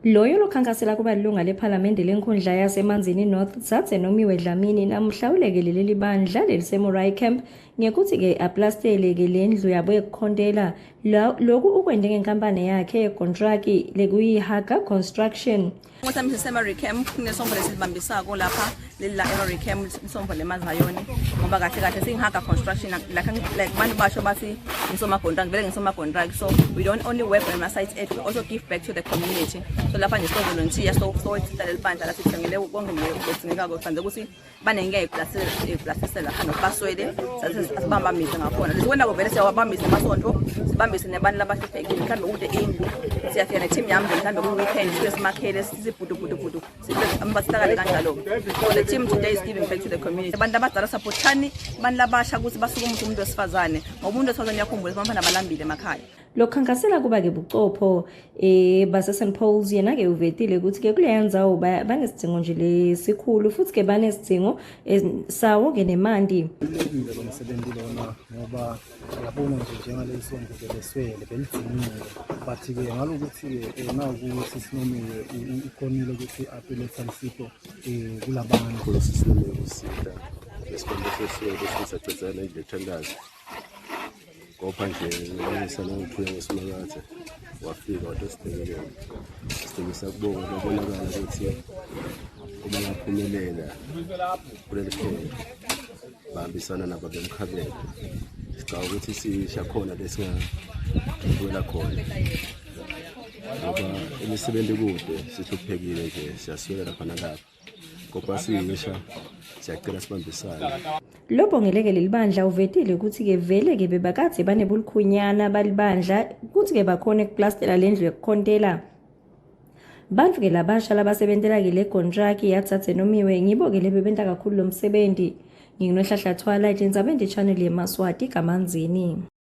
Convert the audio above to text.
Loyo lokhankasela kuba lilunga lephalamende lenkhundla yaseManzini North Dzadze Nomiwe Dlamini namuhla ulekelele libandla leliseMurai Camp ngekutsi-ke aplastele-ke lendlu yabo yekukhontela. Loku ukwente ngenkampani yakhe yekontraki lekuyiHaga Construction. Nkosi siseMary Camp kunesombo lesilibambisako lapha leli la eMary Camp isombo lemazayoni ngoba kahle kahle singihaga construction like like bantu basho bathi ngisomagontraki vele ngisomagontraki so we don't only work on ama-sites ethu we also give back to the community so lapha nje so-volunteer so so leli bandla la sithengele konke nje okudingekako kufanele ukuthi banengeke iplastisela lapha nokubaswele sibambambise ngakhona lesikwendako vele siyawabambisa emasonto sibambise nebantu labahluphekile mhlawumbe kude indlu siyafika ne-team yami nje mhlawumbe kwi-weekend sifike simakhele sibhudubhudubhudu sihlakale kanjalo so the team today is giving back to the community abantu abadala supportani abantu labasha ukuthi basuke umuntu umuntu wesifazane ngoba umuntu wesifazane uyakhumbula ukuthi abantwana balambile emakhaya Lokukhankasela kuba-ke bucopho eh base-St Paul's yena-ke uvetile ukuthi-ke kuleya ndzawo banesidzingo nje lesikhulu futhi-ke banesidzingo eh, sawo-ke nemanti. Kubalulekile lo msebenzi lona ngoba uyabona nje njengaleli sonto beleswele belidingile but-ke ngalokuthi-ke eh, nawukuthi sinomiwe ukhonile ukuthi atuletha isipho um kulabantu. Khulu sisinomiwe kusita lesikhonto seswele sisacedzela indlu ethandazo Kopha nje ngisana ngiphuya ngesimakathe wafika watosibhekelela sithembisa kubonga kwabonakala ukuthi uma ngaphumelela kuleli khetho bahambisana nabo bemkhabela sicabanga ukuthi sisha khona lesingabuyela khona ngoba imisebenzi kude sihluphekile nje siyaswela lapha nalapha Kodwa siyisha siyacela sibambisane. Lobongeleke leli bandla uvetile ukuthi-ke vele-ke bebakade banebulukhunyana balibandla ukuthi-ke bakhone kuplastela le ndlu yokukhontela. Bantu-ke labasha labasebentela-ke le kontraki yatsatse nomiwe ngibo-ke le bebenta kakhulu lo msebenzi. Nginginohlahla Thwala, Tindzabeni Channel yemaSwati kaManzini.